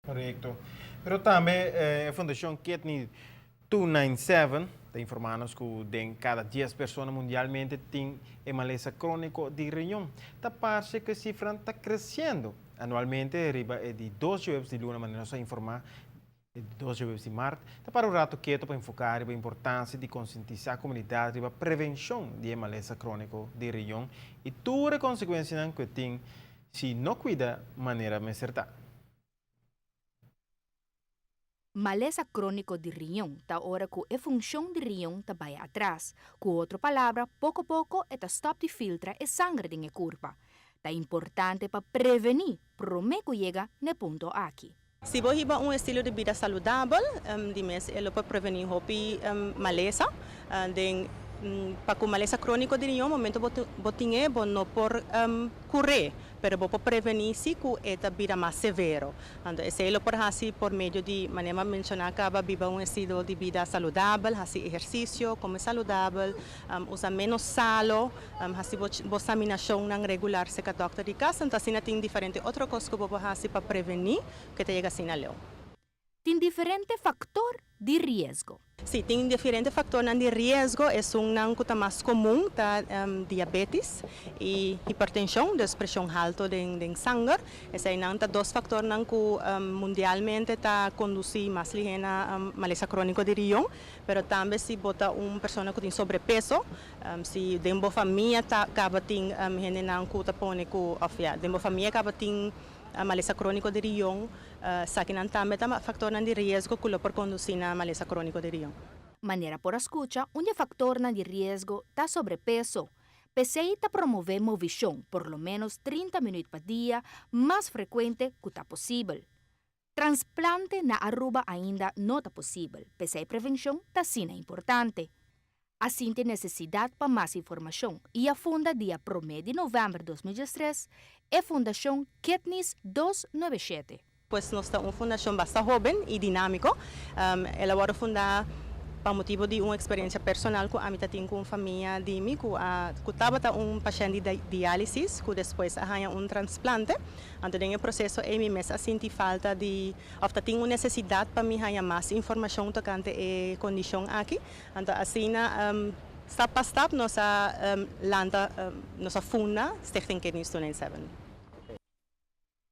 Korekto. Pero tambe e Fundashon Kidney 297 ta informá nos ku den kada dies persona mundialmente tin e malesa króniko di riñon. Ta parse ku e sifranan ta kresiendo anualmente. Riba e di dos djuebes di luna, manera nos a informá, e di dos djuebes di mart, ta para un ratu ketu pa enfoká riba importansia di konsientisá komunidat riba prevenshon di e malesa króniko di riñon i tur e konsekuensianan ku e tin si no kuida manera mester ta. Malesa króniko di riñon ta ora ku e funshon di riñon ta bai atras. Ku otro palabra, poko poko e ta stòp di filtra e sanger den e kurpa. Ta importante pa prevení promé ku yega n'e punto aki. Si bo hiba un estilo di bida saludabel, di mes e lo por prevení hopi malesa. Den pa ku malesa króniko di riñon, momento bo tin e, bo no por kur'é. Pero bo por prevení si ku e ta bira mas severo. Anto esei lo por hasi por medio di, manera mi a menshoná kaba, biba un estilo di bida saludabel, hasi ehersisio, kome saludabel, usa ménos salo, hasi bo bo saminashonnan regular serka dòkter di kas. Anto asina tin diferente otro kos ku bo por hasi pa prevení ku e ta yega asina leu. Tin diferente faktor di riesgo. Sí, tin diferente faktornan di riesgo. Esunnan ku ta mas komun ta diabetis i hipertenshon, dus preshon haltu den sanger. Eseinan ta dos faktornan ku mundialmente ta kondusí mas lihé na malesa króniko di rion. Pero tambe si bo ta un persona ku tin sobrepeso, si den bo famia ta kaba tin hendenan ku ta pone ku òf ya, den bo famia kaba tin malesa króniko di rion, Esakinan tambe ta faktornan di riesgo ku lo por kondusí na malesa króniko di rion. Manera por a skucha, un di e faktornan di riesgo ta sobrepeso. P'esei ta promové movishon por lo ménos 30 minüt pa dia, mas frekuente ku ta posibel. Transplante na Aruba ainda no ta posibel, p'esei prevenshon ta asina importante. A sinti nesesidat pa mas informashon i a funda dia promé di novèmber 2013 e Fundashon Kidneys 297. Pues nos ta un fundashon basta hóben i dinámiko. El a wòrdu fundá pa motibu di un eksperensia personal ku ami ta tin ku un famia di mi ku a ku tabata un pashènt di diálisis ku despues a haña un transplante. Anto den e proseso ei mi mes a sinti falta di òf ta tin un nesesidat pa mi haña mas informashon tokante e kondishon aki. Anto asina stap pa stap nos a lanta, nos a funda Stichting Kidneys 297.